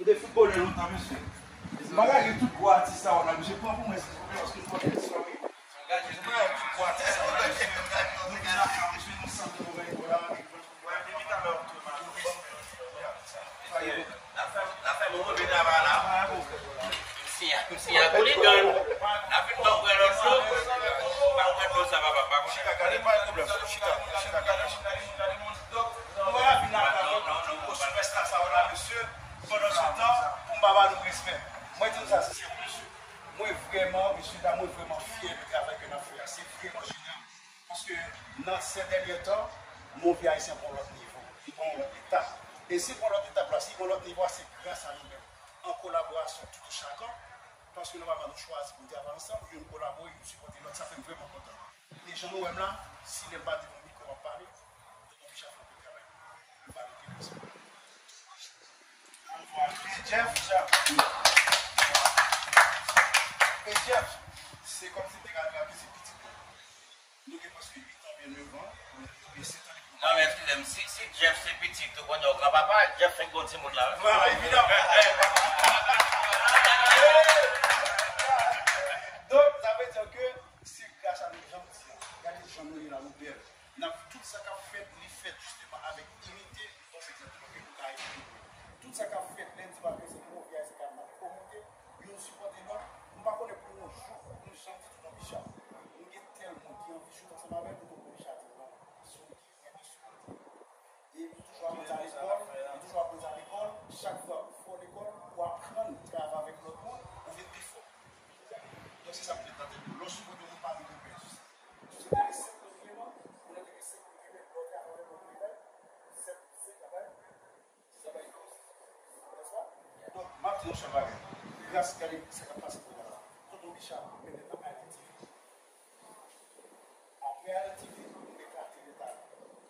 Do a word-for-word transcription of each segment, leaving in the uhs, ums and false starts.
Se foutbolè lontan, mesye. M pa ka gen tout gwo atis sa yo la, mesye. Pran pou mwen, silvouplè, paske m konnen l sòri. Gade, se pa tout gwo atis sa yo la, mesye. Nou gen lajan, mesye, nou santi nou gen gwo la, e pran pou mwen. Depi talè, m tou mal. Sa ye. N ap fè, n ap fè bon move travay la. M siyen, m siyen ak Oligan. N ap vin ban m wè lòt jou. Pa konn lòt sa, papa, pa konn. Chita, gade, pa gen pwoblèm. Chita, chita, gade, chita. Donk, nou wè la vin la, nou, nou, nou, nou, sou prèsta sa yo la, mesye. Pandan se tan, pou m pa ba nou respè. Mwen di nou sa, se serye, mesye. Mwen vrèman, mesye dam, mwen vrèman fyè de travay ke n ap fè a. Se vrèman jenerèl. Paske nan sè dènye tan, Move Ayisyen pran lòt nivo. Li pran lòt etap. E si l pran lòt etap la, si l pran lòt nivo a, se gras a nou menm. An kolaborasyon tout chak an, paske nòmalman nou chwazi pou n travay ansanm, youn kolabore, youn sipòte lòt, sa fè m vrèman kontan. E jan nou wè m la, si lè m pa devan mikwo m ap pale, tonton Bicha fè anpil travay pou mwen. Li pa rete konsa. E Jeff, Jeff. E Jeff, se kòmsi m te ka di w se pitit mwen. Nou gen prèske uit an, byen nèf an, oubyen sèt an depi nou... Non, men eskize m, si, si Jeff se pitit ou, kounye a w granpapa, Jeff fenk gon timoun la, wi. Vwala, evidaman. Donk, sa vle di ke se gras a nou, jan m di a, gade jan nou ye la, nou bèl. N ap, tout sa k ap fèt, li fèt jisteman avèk inite, nou panse egzakteman ke nou ka ekilibre. Tout sa k ap fèt lendi, maten, se Move Ayisyen k ap monte, youn sipòte lòt. M pa konnen pou yon jou, nou janm di tonton Bicha. Nou gen tèl moun ki anvi jwe ansanm avè l, tonton Bicha di non. Si w gen, li sipòte. E nou toujou aprann sa lekòl, nou toujou aprann sa lekòl. Chak fwa ou fò lekòl, ou aprann travay avèk lòt moun, ou vin pi fò. Donk, se sa m te tande. Lè w sipòte yon moun, pa vin pèdi. Si w te gen senk moun ki renmen w, ou te gen senk moun ki renmen w, lè w travay avèk lòt moun, senk, senk travay, se sa bay kòz. Nèspa? Donk, m ap di yon sèl bagay. Gras, gade sa k ap pase kounye a la. Tonton Bicha mennen nan Ayiti. Apre Ayiti, nou gen Kati Leta.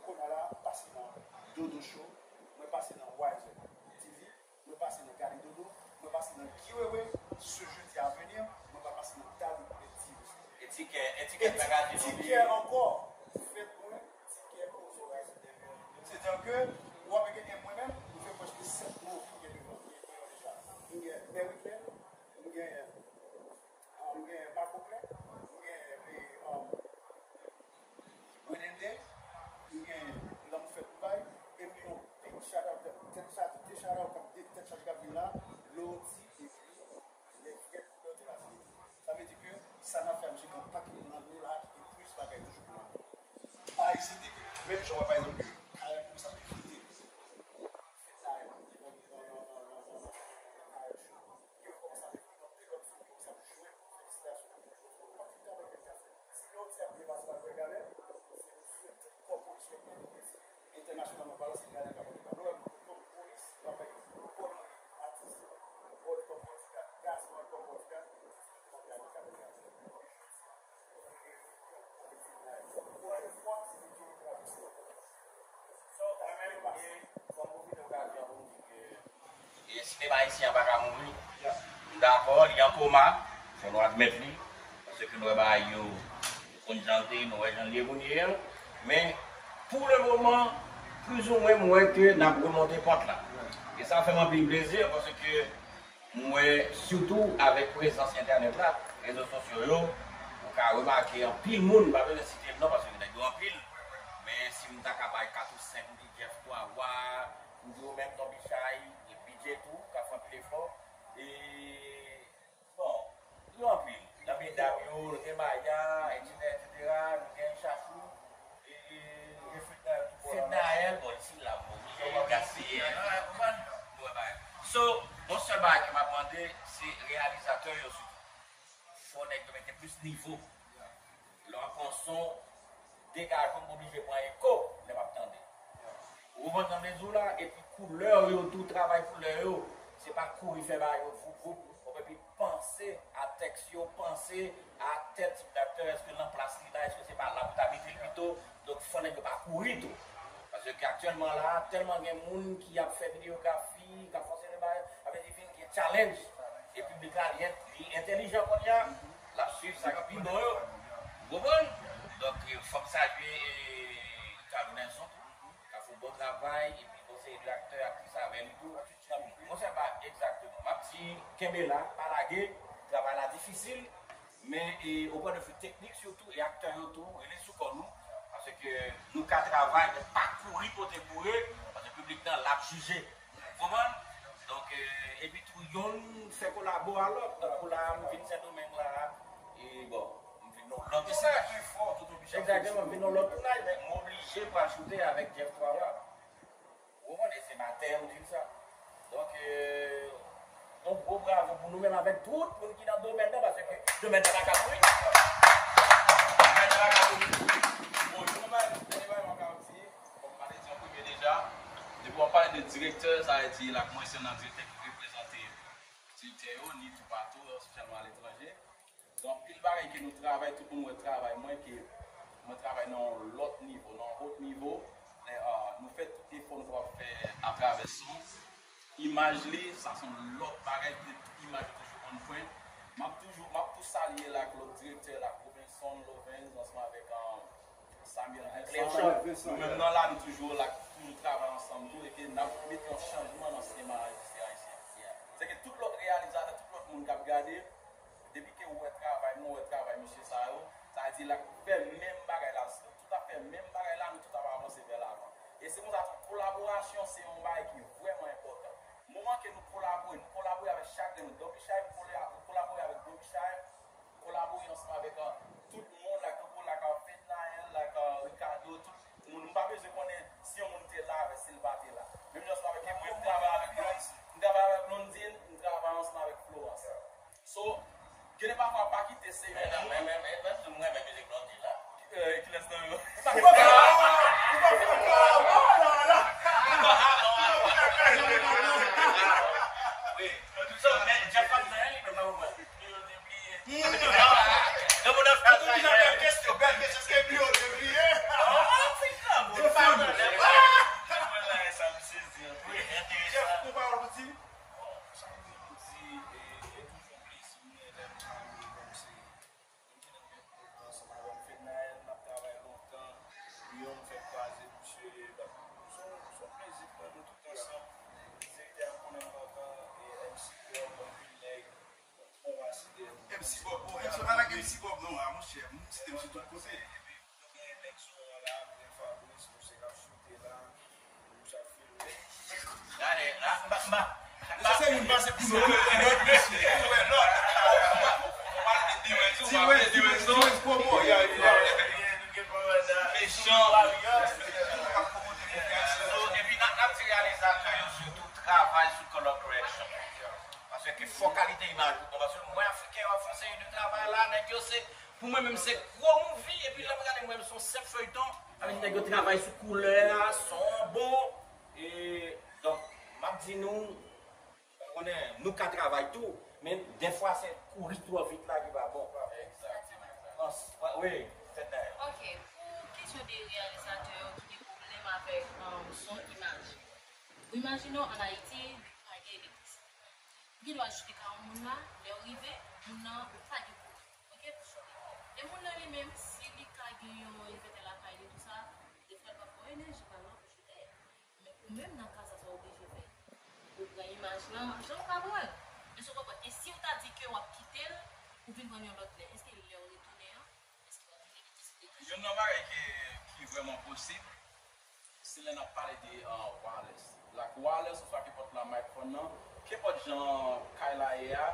Kounye a la, m pase nan Dodo Show, mwen pase nan Wiser T V, mwen pase nan Gade Dodo, mwen pase nan Guy Wewe, ce jeudi à venir, mwen va pase nan W W T V. E tikè, e tikè, e ti-, magazin tikè ankò, fèt mwen, tikè pou Zoray. Sètadi ke, w ap gen mwen menm, nou fè prèske sèt mwa ki gen devan, ki gen devan deja. Nou gen Mè Wikèn, nou gen, ah, nou gen Makoklen, nou gen, eh, um, Grenende, nou gen Lanmou Fèt Dubai, epi yon big shout out, tèt chaje, de shout out, de tèt chaje k ap vin la, Lodi, epi Lè Fèt Lòt Elatriye. Sa vle di ke sa n ap fè a, misye gen yon pakèt moun nan nou la ki gen plis bagay toujou pou n ap fè. Pa ezite ke, menm jan w wè pa egzanp ke Kayèm kòmanse ap evite fèt Nayèl, Kayèm Show, ke yo kòmanse ap evite anpil lòt moun ki kòmanse ap jwenn felisitasyon. Anpil travay ke n ka fè. Si Lòti ap byen pase, pa t wè galè, se pou fè tout kò polis yo byen. Entènasyonalman palan, se gade k ap antre. Lè w wè kòm polis, w ap wè Paul Henry, atis, World Cup Bodyguard, Gaston World Cup Bodyguard, se yon gade k ap antre. Premye fwa, se te Johnny Travers. So, mwen menm, e, fò m pwofite okazyon pou m di ke E sinema ayisyen an pa ka mouri. M dakò, li an koma, fò nou admèt li, paske nou wè bagay yo konn jan l te ye, nou wè jan l ye kounye a. Men, pou le moman, plizoumwen, m wè ke n ap remonte pant la. E sa fè m anpil plezi, paske m wè, sitou avèk prezans entènèt la, rezo sosyo yo, ou ka remake anpil moun, m pa bezwen site non, paske nèg yo anpil, men si m ta ka bay kat ou senk, m di Jeff Twa Wa, m di ou menm Don Bichay, e Bidjè tou, k ap fè anpil efò. E, bon, yo anpil. Nan medam yo, nou gen Maya, etsetera, etsetera, nou gen Chachou, e, nou gen Fred Nayel tou bò la. Fred Nayel, bon, li sou la, m oblije gaspiye. Nou wè bagay. So, yon sèl bagay ke m ap mande, se reyalizatè yo sitou. Fò nèg yo mete plis nivo. Lè w ap pran son, degajman m oblije pran eko lè m ap tande. Ou konprann sa m vle di w la? Epi koulè yo tou, travay koulè yo, se pa kouri fè bagay yo voup voup. Ou epi panse a tèks yo, panse a tèt tip daktè, èske l nan plas li la, èske se pa la pou ta mete l pito? Donk, fò nèg yo pa kouri tou. Paske aktyèlman la, tèlman gen moun ki ap fè videyografi, k ap fè yon seri de bagay, sa vle di vin gen challenge. E piblik la, li en-, li entèlijan kounye a, l ap swiv sa k pi bon yo. Ou konprann? Donk, fò m salye, e, Ricardo Nelson tou, k ap fè yon bon travay, epi yon seri de aktè, aktris avè li tou. Monchè, pa egzak. Kenbe la, pa lage, travay la difisil, men e, o pwen de vi teknik sitou, e aktè yo tou, rele sou kò nou, paske nou ka travay, men pa kouri kote boure, paske piblik nan l ap jije. Ou konprann? Donk, e, epi tou, yonn fè kolabo a lòt. Tankou la, m vin Sendomeng la, e bon, m vin nan lòt tounaj. Egzakteman, m vin nan lòt tounaj, men m oblije pral choute avèk Jeff Twawa. Ou konprann, e se maten ou di m sa. Donk, euh, yon gwo bravo pou nou menm avèk tout moun ki nan domèn nan, paske domèn nan pa ka mouri. Domèn nan pa ka mouri. Bon, nou menm, dènye bagay mwen ka di, kòm m pa te di an premye deja, depi w ap pale de direktè, sa vle di la, mwen se nan direktè ki reprezante direktè yo, ni toupatou, espesyalman aletranje. Gen anpil bagay ke nou travay, tout moun wè travay mwen, ke mwen travay nan yon lòt nivo, nan yon wot nivo. Lè, ah, nou fè tout efò nou kapab fè atravè son. Imaj li, sa se yon lòt bagay, ke tout imaj yo toujou on point. M ap toujou, m ap tou salye la, lòt direktè la, Robinson Lovens, ansanm avèk, ah, Samuel Vincent. Nou menm nan la, nou toujou la, toujou travay ansanm tou, e ke n ap mete yon chanjman nan sinema ayisyen, ayisyen. Se ke tout lòt reyalizatè, tout lòt moun k ap gade, depi ke ou wè travay mwen, ou wè travay mesye sa yo, sa vle di l ap fè menm bagay la. Si nou tout ap fè menm bagay la, nou tout ap avanse vè lavan. E se konsa tou, kolaborasyon se yon bagay ki vrèman enpòtan. Moman ke nou kolabore, nou kolabore avèk chak grenn moun. Dobby Shy, nou kola-, nou kolabore avèk Dobby Shy, kolabore ansanm avèk, uh, tout moun, like, tankou, like, uh, Fednaelle, like, uh, Ricardo, tout moun. M pa bezwen konnen si yon moun te la avè, si l pa te la. Menm jan ansanm avèk mwen, m travay avèk Blondine, m travay avèk Blondine, m travay ansanm avèk Florence. So, gen de pafwa pa kite se yon moun. Men, men, men, men, m renmen mizik Blondine la. Eh, kilès nan yo? Wi. So, men, Jeff ap nan li, men pa konprann. Yo te bliye. Nan moun nan fè sa, bèl kesyon, bèl kesyon, èske bliye ou te bliye? Ou pa bliye. Mwen la, sa m sezi anpil. Jeff, ou pa ou di? Bon, sa m di, m di, e, e toujou yon plezi pou mwen lè m pale kòm se moun ki nan menm gwoup ansanm avè m, Fednaelle, n ap travay lontan. Yon m fèk kwaze misye, se yon, se yon plezi pou mwen, nou tout ansanm. Direktè a konnen m lontan, e M C Bob, anpil nèg, bon, bon, M C Bob, bon, M C, pa lage M C Bob non, a, monchè, m site misye tout kote. Epi, nou gen nèg Zoran la, nou gen Fabrice, misye k ap choute la. Gade, la, m pa, m pa, m pa. Mesye, se youn pase pou lòt, lòt, mesye. Youn wè lòt. Ou pale de Dewens, ou pale de Dewens, non? Dewens, Dewens, Dewens, Dewens. Mechan. So, epi n ap, n ap di reyalizatè yo sitou travay sou color correction. Paske fò kalite imaj ou bon. Paske mwen, Afriken yo ap fè yon seri de travay la, nèg yo se Pou mwen menm, se gwo movie, epi lè m gade, m wè se yon senp feyton. Sa vle di nèg yo travay sou koulè a, son an bon. E, donk, m ap di nou, ou konnen, nou ka travay tou, men dèfwa se kouri twò vit la ki pa bon. Egzakteman. Wi, Fednaelle. Ok, pou kesyon de reyalizatè yo ki gen pwoblèm avèk, um, son, imaj. Ou imajine w, ann Ayiti, pa gen elektrisite. Ou gen dwa choute kay yon moun la, lè w rive, moun nan pa gen kouran. Ok, pou choute. E moun nan li menm, si li ka gen yon envètè lakay li, tou sa, defwa l p ap ba w enèji kay lan pou choute. Men ou menm nan ka sa, sa w oblije fè? Ou pran imaj lan, jan w ka pran l. Èske w konprann? E si w ta di ke w ap kite l, ou vin pran l yon lòt lè, èske lè w retounen an, èske w ap gen elektrisite toujou? Youn nan bagay ki, ki vrèman posib, se lè n ap pale de, ah, wireless. Like wireless, oswa kenpòt la microphone nan, kenpòt jan kay la ye a,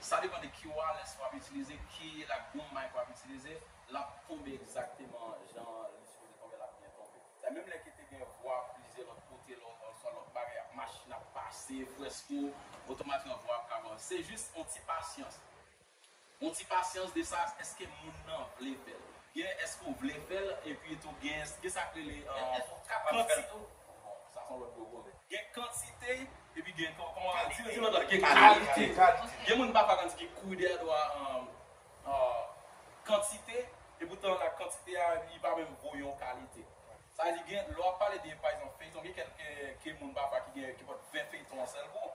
sa depann de ki wireless w ap itilize, ki like boom mic w ap itilize, l ap tonbe egzakteman jan li sipoze tonbe, l ap byen tonbe. Sa menm lè ke te gen vwa plizyè lòt kote, lòt, oswa lòt bagay, machin ap pase, frèsko, otomatikman vwa ap ka pran. Se jis yon ti pasyans. Yon ti pasyans de sa, èske moun nan vle fè l? Gen èske w vle fè l, epi tou gen, gen sa k rele, euh, èske w kapab fè l tou? Bon, sa se yon lòt gwo pwoblèm. Gen kantite, epi gen, kòman, kòman di, di lòt la, gen kalite. Kalite. Gen moun pafwa k ann di ki kouri dèyè do a, euh, euh, kantite, epoutan la kantite a, li pa menm vo yon kalite. Sa vle di gen, lè w ap pale de, pa egzanp, feyton, gen kèk, kèk moun pafwa ki gen, ki pot ven feyton an sèl kou.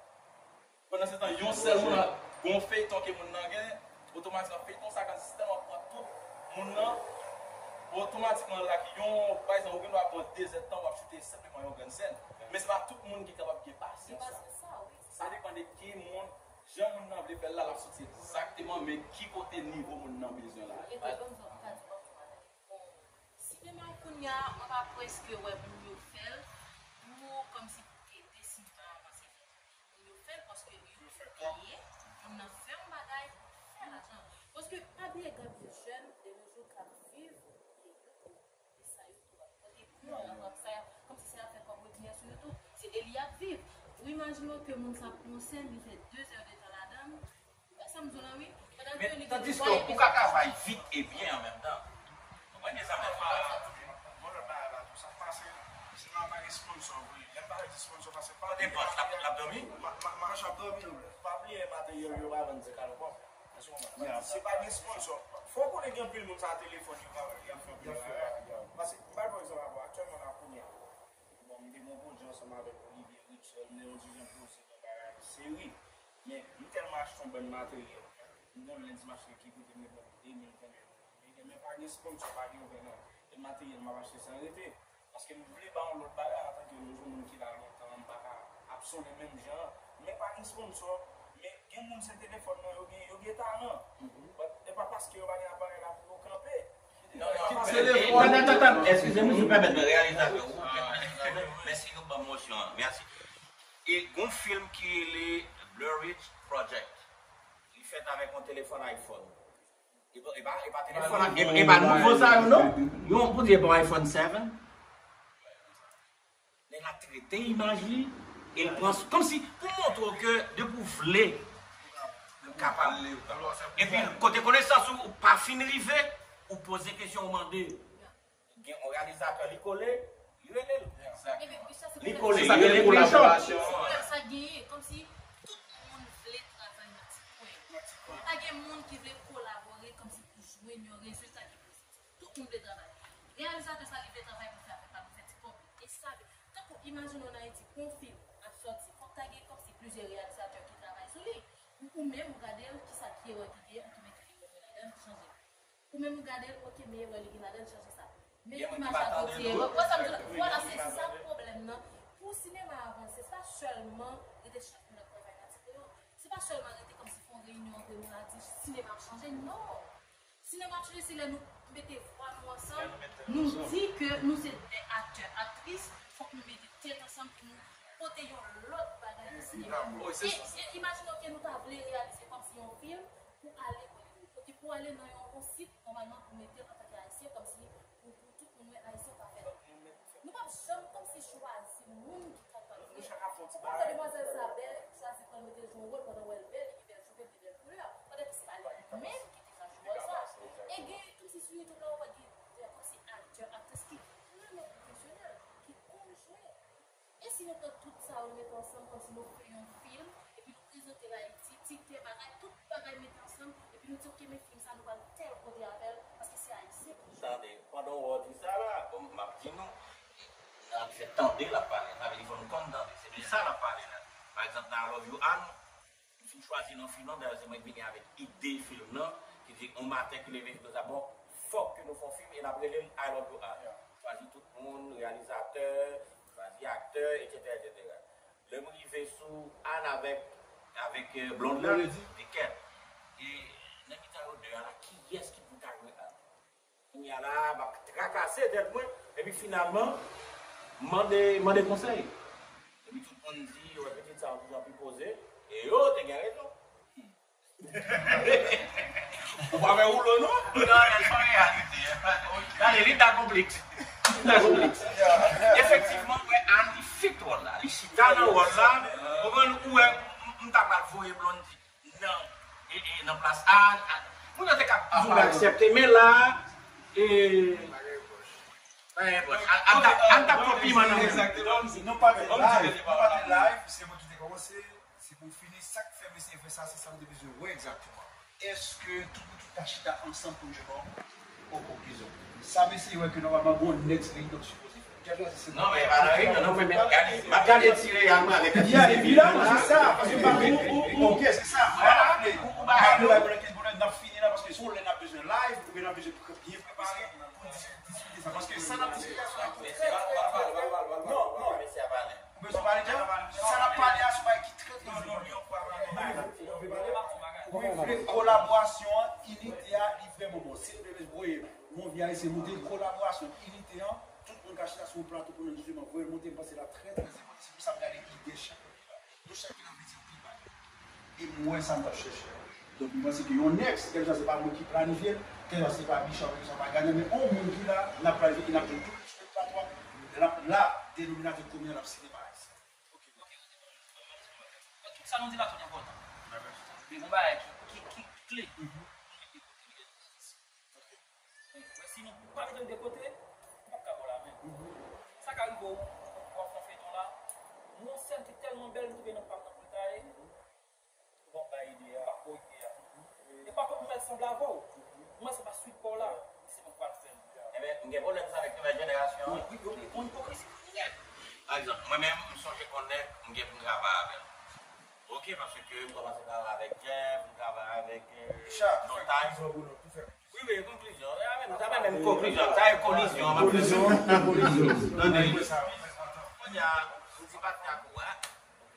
Pandan se tan, yon sèl moun ap gon feyton ke moun nan gen, otomatikman feyton sa ka tèlman pran tout moun nan, otomatikman la ki yon, pa egzanp, ou gen dwa pran de zèdtan w ap choute senpleman yon grenn sèn. Men se pa tout moun ki kapab gen pasyans sa. Sa depann de ki moun, Jan moun nan vle fè l la, l ap soti egzakteman, men ki kote nivo moun nan bezwen la. Rete, ban m di w, m ka di w, ban m di w bagay. Bon, sinema kounya, mwen pa prèske wè moun yo fè l pou, kòmsi pou ede sinema a avanse vit. Moun yo fè l paske yo peye, moun nan fè yon bagay pou fè lajan. Paske pa bliye, gade jèn de nos jours k ap viv de YouTube. E sa YouTube ap pote pou yo, y ap, sa y ap, kòmsi sa y ap fè kòb revni a sou YouTube. Se de li y ap viv. Ou imajine w ke moun sa ap pran yon sèn, li fè de zè de tan ladan l. Ou wè sa m di w la, wi. Pandan ke Men li gen tandis ke dwa ou ka travay vit e byen an menm tan. Ou konprann sa m ap di la? Bon, lòt bagay la tou, sa k pase, se pa, pa gen sponsor vre. Lè m pale de sponsor, paske pa Kote Panch, l ap, l ap dòmi? Ma, ma, Panch ap dòmi, non, pa bliye materyèl yo pa vann se kalopòp. Èske w konprann? Se pa gen sponsor. Fò w konnen gen anpil moun sa telefòn yo pa y ap fè anpil bagay. Paske, m bay yon egzanp avè w, aktyèlman la kounye a. Bon, m te gen yon pwodui ansanm avèk Olivier Rutshelle, m te yon ti jan poze nan bagay seri. Men, m tèlman achte yon bann materyèl. M konnen lendi m achte ki koute m depann de mil konbyen. Men, men pa gen sponsor, pa gen ouvè non. E materyèl m ap achte san rete. Paske m vle ba yon lòt bagay antanke yon jèn moun ki la lontan, m pa ka ap sonnen menm jan. Men pa gen sponsor, men gen moun se telefòn nan yo gen, yo gen talan. But e pa paske yo pa gen aparèy la pou yo kanpe. Non, non, Se le e, bon. Tann, tann, tann, eskize m, si w pèmèt mwen, reyalizatè ou, mèsi nou ban m mosyon an, mèsi. E gon fim ki rele Blue Ridge Project. Li fèt avèk yon telefòn iPhone. E pa, e pa, e pa telefòn, e, e pa nouvo sa yo, non? Yon, pou di, e pa yon iPhone seven. Nèg la trete imaj li, e l pran, kòmsi, pou montre w ke depi w vle, ou kapab. Epi, kote konesans ou, ou pa fin rive, ou poze kesyon, ou mande. Gen yon reyalizatè, li kole, li rele l. Li kole, li rele l. Sa genyen, kòmsi tout moun vle travay nan ti kwen. Pa gen moun ki vle kolabore, kòmsi pou jwenn yon rezilta ki pozitif. Tout moun vle travay. Reyalizatè sa li vle travay pou fè avèk pa pou fè ti kòb li. E sa vle, tankou imajine w nan Ayiti, pou yon fim ap sòti, fòk ta gen kòmsi plizyè reyalizatè ki travay sou li. Ou, ou menm ou gade l, kisa ki erè ki genyen, ou tou mete li ladan l, chanje. Ou menm ou gade l, oke, men erè li gen ladan l, chanje sa. Men imaj la tou ti erè. Wè sa m di w la, vwala, se sa pwoblèm nan. Pou sinema a avanse, se pa sèlman rete chak moun ap travay nan ti kwen yo. Se pa sèlman rete kòmsi fè yon reyinyon antre nou la di sinema ap chanje, non. Sinema ap chanje, se lè nou mete vwa nou ansanm, nou di ke nou se de aktè, aktris, fòk nou mete tèt ansanm pou nou pote yon lòt bagay nan sinema. E, e imajine w ke nou ta vle reyalize kòmsi yon fim pou ale Hollywood. Oke, pou ale nan yon, yon sit, nòmalman, pou mete l antanke Ayisyen, kòmsi pou, pou tout moun wè Ayisyen pa fè l. Nou p ap janm kòmsi chwazi moun ki kapab fè. Ou pa wè demwazèl sa bèl, epi chwazi pran l mete l jwe yon wòl pandan w wè l bèl, li gen bèl cheve, li gen bèl koulè, pandan ke se pa li menm ki te ka jwe wòl sa. E gen kòmsi sou YouTube la, ou wè gen kòmsi aktè, aktris ki vrèman pwofesyonèl, ki konn jwe. E si nou pran tout sa yo, nou mete ansanm kòmsi nou fè yon fim, epi nou prezante l Ayiti, titè, bagay, tout bagay mete ansanm, epi nou di, oke, men fim sa, nou pral tèl kote avè l, paske se Ayisyen ki jwe. Tande, pandan w di sa la, bon, m ap di nou, nan fè tande l ap pale, sa vle di fò nou konn tande. Se de sa l ap pale la. Pa egzanp, nan I Love You Ann, m fin chwazi non fim nan, dayè se mwen ki vini avèk ide fim nan, ki di, yon maten ki leve, di konsa, bon, fòk ke nou fè yon fim, e n ap rele l I Love You Ann. Chwazi tout moun, reyalizatè, chwazi aktè, etsetera, etsetera. Lè m rive sou Ann avèk, avèk, euh, blond la, m di, kèt. E nan mitan yo de a la, kiyès ki pou ta jwe Ann? Kounye a la, m ap trakase tèt mwen, epi finalman, m mande, mande konsèy. Epi tout moun di, yo wè pitit sa yo toujou anpil poze, e yo te gen rezon. Ou pa wè woulo, non? Non, non, se pa reyalite. Gade, li ta konplèks. Li ta konplèks. Efektivman, ou wè Ann, li fit wòl la. Li chita nan wòl la. Ou konprann, ou wè, m, m ta pral voye Blondedy nan, e, e, nan plas Ann. Moun nan te ka toujou aksepte, men la, e, pa gen pòch. Ann, Ann t ap, Ann t ap pran piman nan men. Egzakteman. Nou pa te live, nou pa te live, se mwen ki te kòmanse. Se pou fini, sa k fè m eseye fè sa, se sa m te bezwen wè egzakteman. Èske Tout pou Tout ta chita ansanm pou n jwe non? Poko, kizon. Sa m eseye wè ke nòmalman gon next reyinyon ki sipoze fèt. Kèk lè se Non, men e pa nan reyinyon, non, men, men, gade, m ap gade ti Real mwen avèk Byen evidaman, se sa, paske m pa vle, ok, se sa, m pa vle, m pa vle bay pwoblèm, kèk pwoblèm n ap fini la, paske se yon lè n ap bezwen live, oubyen n ap bezwen pre-, byen prepare pou n dis-, diskite sa, paske sa n ap diskite a se yon bagay ki trè, trè, trè, trè, non, non. Ou bezwen pale, Jean? Sa n ap pale a se yon bagay ki trè, trè enpòtan. Kolaborasyon an, inite a, li vrèman bon. Si nou te voye yon vi ayisyen monte kolaborasyon, inite an, tout moun ka chita sou yon plato pou nou jisteman voye l monte, m panse l ap trè, trè enpòtan. Se pou sa m gade ide chak moun la. Nou chak gen anvi di anpil bagay. E m wè sa m t ap chèche a. Donk, m panse ke yon next, kèlkeswa se pa mwen ki planifye l, kèlkeswa se pa Bicha, kèlkeswa pa Gadel, men yon moun ki la, n ap planifye, e n ap jwenn tout, tout patwa, l ap la, denominatè komen an, l ap site pa ayisyen. Ok, ok, ok. Tout sa nou di la, tout enpòtan. Men gon bagay ki, ki, ki kle. Mwen, si nou pa mete m de kote, m p ap ka ba w lamen. Sa ka rive w, w ap fè feyton la, men yon sèn ki tèlman bèl, m twouve nan pa m nan pou l ta ye, ou p ap bay ide a, ou p ap ba w ide a. E pa kont mwen l sanble avè w. Mwen, se pa swit pa w la, se mwen k pral fè l. Enben, m gen pwoblèm sa avèk nouvèl jenerasyon an. Wi, wi, wi, wi, wi. Pa egzanp, mwen menm, m sonje yon nèg m gen pou m travay avè l. Ok, paske m kòmanse travay avèk Jeff, m travay avèk, euh, Richard, Jontaj. Wi, wi, konklizyon. E avè nou, sa pa menm konklizyon, sa e kolizyon. Kolizyon, kolizyon. Tande. Kounye a, m di patnè ak ou a,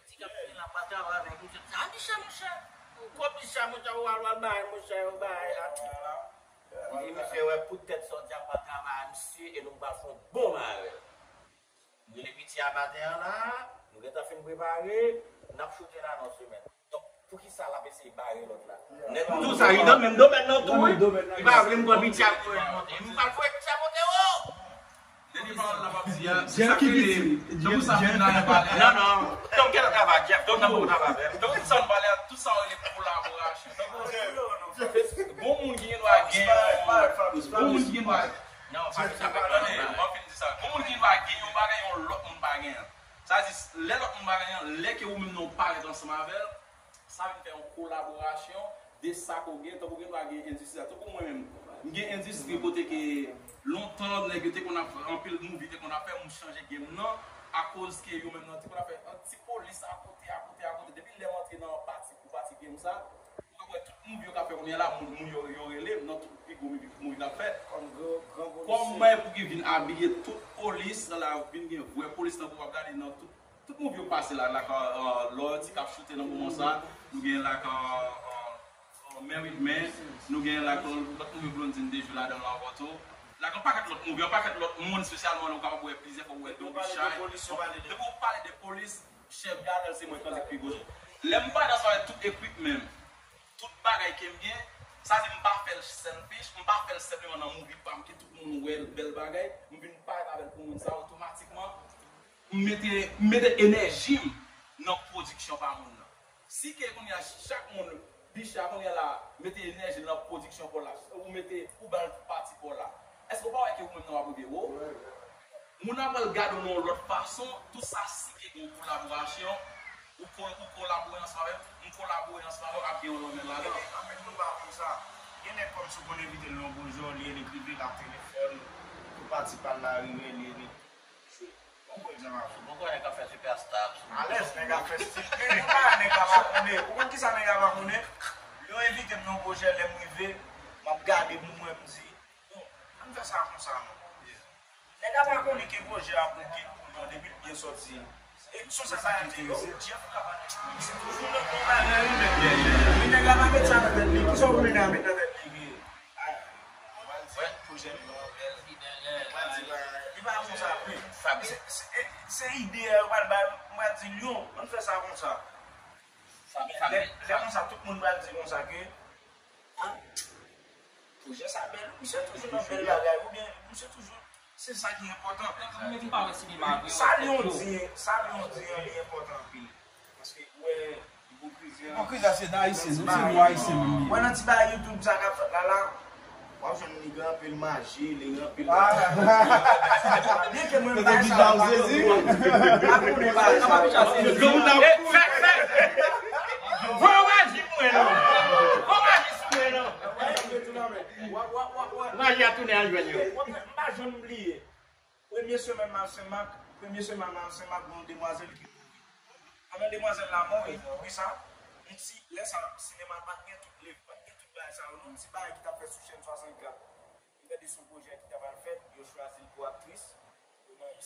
ti k ap vini la, pa travay avèk misye. Sa Bicha, monchè. Ou twò Bicha, monchè, ou al, ou al bay, monchè, ou bay. E misye wè poutèt sa w di a, pa travay a misye, e nou pral fè yon bon bagay avè l. M rele piti a maten an la, nou gentan fin prepare, n ap choute la nan semèn. Donk, poukisa l ap eseye bare lòt la? Nèg tou sa, li nan menm domèn nan tou, wi. Li pa vle m pran piti a pou l monte. M pral voye piti a monte wo! Depi pawòl la p ap di a, se sa k rele. Tankou sa moun nan pale a. Non, non. Tankou kèl travay, Jeff, tankou nan bon travay. Tankou sa nou pale a, tout sa w rele kolaborasyon. Tankou, bon moun ki gen dwa gen, bon moun ki gen dwa Non, pa sa pa tande, m ap fin di sa. Yon moun ki va gen yon bagay yon lòt moun pa gen an. Sa di, lè lòt moun pa gen an, lè ke ou menm nan ou parèt ansanm avè l, sa vin fè yon kolaborasyon de sa ke w gen, tankou gen dwa gen endistri sa. Tankou mwen menm, m gen endistri kote ke lontan nèg yo te konn ap fè, anpil movie te konn ap fè, m chanje game nan, akoz ke yo menm nan te konn ap fè yon ti polis akote, akote, akote. Depi lè m antre nan pati pou pati game sa, ou ka wè tout movie yo k ap fè kounye a la, moun, moun yo, yo rele m nan tout pi gwo movie, movie k ap fèt. Kòm gran, gran polisye. Kòman e pou ki vin abiye tout polis la, vin gen vrè polis tankou w ap gade nan tout, tout movie yo k pase la, like, euh, euh, Loyalty k ap choute nan moman sa, nou gen, like, euh, euh, euh, Married Man, nou gen, like, euh, lòt movie Blondine te jwe ladan l ankò tou. Like, yon pakèt lòt movie, yon pakèt lòt moun, espesyalman lè w kapab wè plizyè fwa, w wè Don Bichon. Depi w pale de polis, chèf Gadel se mwen k antre pi gwo. Lè m pa nan soirée tout equipment, tout bagay ke m gen, sa di m pa fè l selfish, m pa fè l senpleman nan movie pa m ke tout moun wè l bèl bagay, m vin parèt avè l pou moun sa otomatikman, m mete, m mete enèji m nan pwodiksyon pa moun nan. Si ke kounye a chak moun, Bicha kounye a la, mete enèji l nan pwodiksyon pa w la, ou mete, ou ba l pati pa w la, èske w pa wè ke ou menm nan w ap rive wo? Moun ap pral gade w nan yon lòt fason, tout sa si ke gen yon kolaborasyon, ou ko-, ou kolabore ansanm avè m, m kolabore ansanm avè w, ap gen yon lanmè ladan. Anpil moun pa konn sa. Gen nèg kòmsi w konn envite l nan yon pwojè w, li rele prive, l ap telefòn, pou pati pa l la rive, li rele. Bon, bon, egzanp avè w. Bon, bon, nèg ap fè superstar. Alèz, nèg ap fè stil. Gen, gen bagay nèg la pa konnen. Ou konn kisa nèg la pa konnen? Yo envite m nan yon pwojè, lè m rive, m ap gade pou m wè, m di, bon, ann fè sa konsa non. Nèg la pa konnen ke pwojè a pou gen pou non, depi l byen sòti. E sou sa sa te yo, Jeff ka pale. Se toujou nan bon bagay, wi, men. Men nèg la pa met sa nan tèt li. Kisa w vle nèg la met nan tèt li? Pwojè li non, bèl. Li pa konsa vre. Se, se, se ide a yo pral bay, m pral di l yo, ann fè sa konsa. Lè, lè konsa, tout moun pral di konsa ke, ah, pwojè sa bèl, misye toujou nan bèl bagay, oubyen misye toujou, se sa ki enpòtan. Sa Lyon di, sa Lyon di an, li enpòtan anpil. Paske, ou wè, Ipokrizi a se nan Ayisyen, nou se nou Ayisyen menm li ye. Mwen nan ti bagay YouTube sa k ap fèt la la, w ap jwenn li gen anpil maji, li gen anpil. Byenke mwen pa sa, m pa konnen bagay sa. Granmoun nan fè, fè. Voye yon maji pou mwen non. Voye yon maji sou mwen non. Maji a tounen al jwenn yo. M pa janm bliye. Premye semèn m al Senmak, premye semèn m al Senmak, gen yon demwazèl ki mouri. Pandan demwazèl la mouri, poukisa? Yon ti, lè sa, sinema pa t gen tout liv, pa t gen tout bagay sa yo, non, yon ti bagay ki t ap fèt sou chèn swasannkat. M tande se yon pwojè ki ta pral fèt, yo chwazi l pou aktris.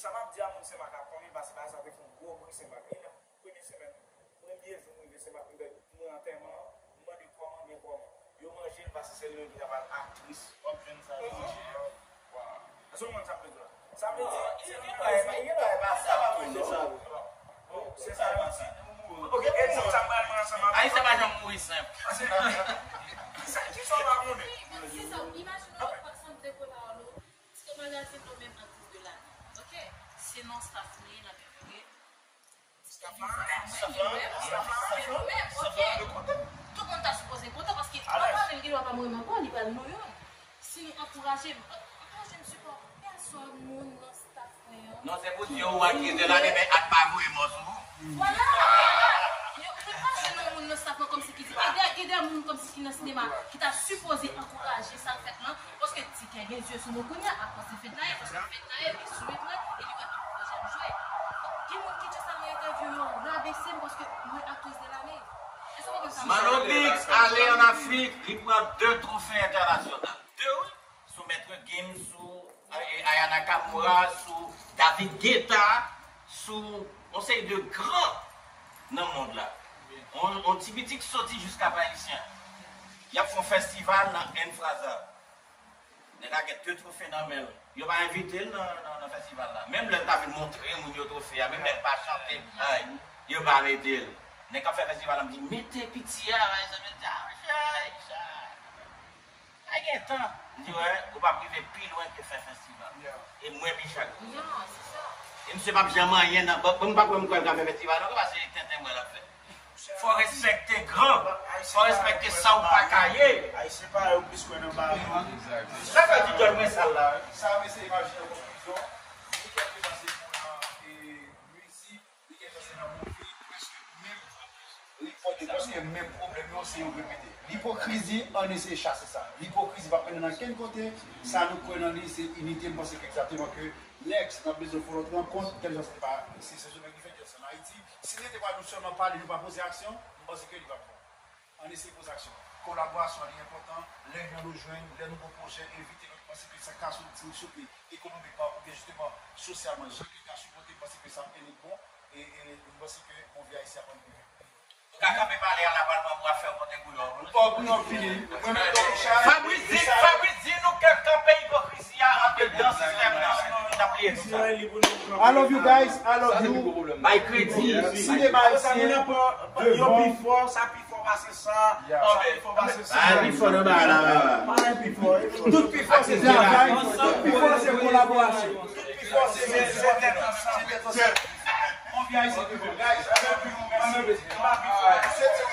Sa m ap di a, moun Senmak ap konnen, paske bagay sa te fè yon gwo bri Senmak. E lè premye semèn, premye jou m rive Senmak, m tande mwen antèman an, m mande kòman, men kòman. Yo manje l paske se li menm ki ta pral aktris. W ap jwenn sa yo manje. Èske w konprann sa m vle di la? Sa vle di, se gen bagay, gen bagay pa sa pa manje sa. Se sa yo di. Ok, egzanp, sa m pral pran ansanm avè w. Ayisyen pa janm mouri senp. Paske, kisa, kisa w pa konnen? Se sa, imajine w pa sanble pou la lo. Paske magazin nou menm atis de lane. Ok? Se non staff nou ye nan men, ok? Staff la, staff la, staff la, staff la, nou kontan. Tout moun ta sipoze kontan paske papa menm gen dwa pa mouri ankò, li pral nou youn. Si nou ankouraje m, ankouraje m sipò pèsòn moun nan staff mwen an. Non, se pou di yo ou atis de lane, men at pa voye mò sou ou. Vwala! Yo, se pa jwenn yon moun nan staff mwen kòmsi ki di, gen de, gen de moun kòmsi ki nan sinema ki ta sipoze ankouraje sa k fèt lan, paske ti kè gen zye sou nou kounye a, akoz se fèt la ye, paske fèt la ye, li sou mwen, e li wè tout pwojè m jwe. Gen moun ki just al nan entèvyou yo, rabese m paske mwen aktris de lane. Èske w konprann sa m di? Malobix ale ann Afrik, li pran de twofe entènasyonal. De, wi. Sou Maître Gims, sou Aya Nakamura, sou David Guetta, sou yon seri de gran nan mond la. On, on ti piti k soti jiska Payisyen. Y ap fè yon festival nan N Fraza. Nèg la gen de twofe nan men l. Yo pa envite l nan, nan, nan festival la. Menm lè l ta vin montre moun yo twofe a, menm lè l pa chante, ay, yo pa mete l. Nèg k ap fè festival la, m di, "Mete piti a, ay, sa mete a, chay, chay." Ay, gen tan. M di, "Wè, ou p ap rive pi lwen ke fè festival." E mwen pi chak. E misye p ap janm anyen nan, bon, m pa kwè m kwè l ka fè festival non, paske se tenten mwen l ap fè. Fò respekte gran. Fò respekte sa ou pa ka ye. Ayisyen pa yo plis kwè nan bagay. Sa fè ti djòl mwen sal la. Sa mesye imajine konfizyon. Li kèlkeswa se pou nan, e, mizik, li kèlkeswa se nan movi, prèske menm, li pòte prèske menm pwoblèm yo, se yo repete. Lipokrizi, ann eseye chase sa. Lipokrizi p ap mennen n ankenn kote. Sa nou kwè nan li, se inite. M panse ke egzakteman ke Lex, n ap bezwen fè yon lòt rankont, kèlkeswa se pa, se, se sou nèg ki fè jès ann Ayiti. Si n rete pa nou sèlman pale, nou pa poze aksyon, m panse ke li p ap bon. Ann eseye poze aksyon. Kolaborasyon an li enpòtan. Lè jan nou jwenn, lè nou gon pwojè, envite lòt, m panse ke sa ka soti, soti ekonomikman oubyen jisteman sosyalman, jan ke l ka sipòte, m panse ke sa ap ede l bon. E, e m panse ke bon vi Ayisyen ap ann pi vit. Ou ka kanpe pale a la pral pran pou afè w pote koulè w. Bon, pou nou fini. Mwen menm Don Richard. Fabrice di, Fabrice di nou ke kanpe ipokrizi a andedan sistèm nan. Nou t ap bliye tout sa. I love you guys, I love you. Bay kredi. Sinema ayisyen, yo pi fò, sa pi fò pase sa, sa pi fò pase sa. Sa pi fò nan bagay la. Pa gen pi fò. Tout pi fò se travay, tout pi fò se kolaborasyon. Tout pi fò se, se, se tèt ansanm. Bon vi Ayisyen pi fò. Guys, I love you. Mwen menm, mwen pa pi fò. Se ti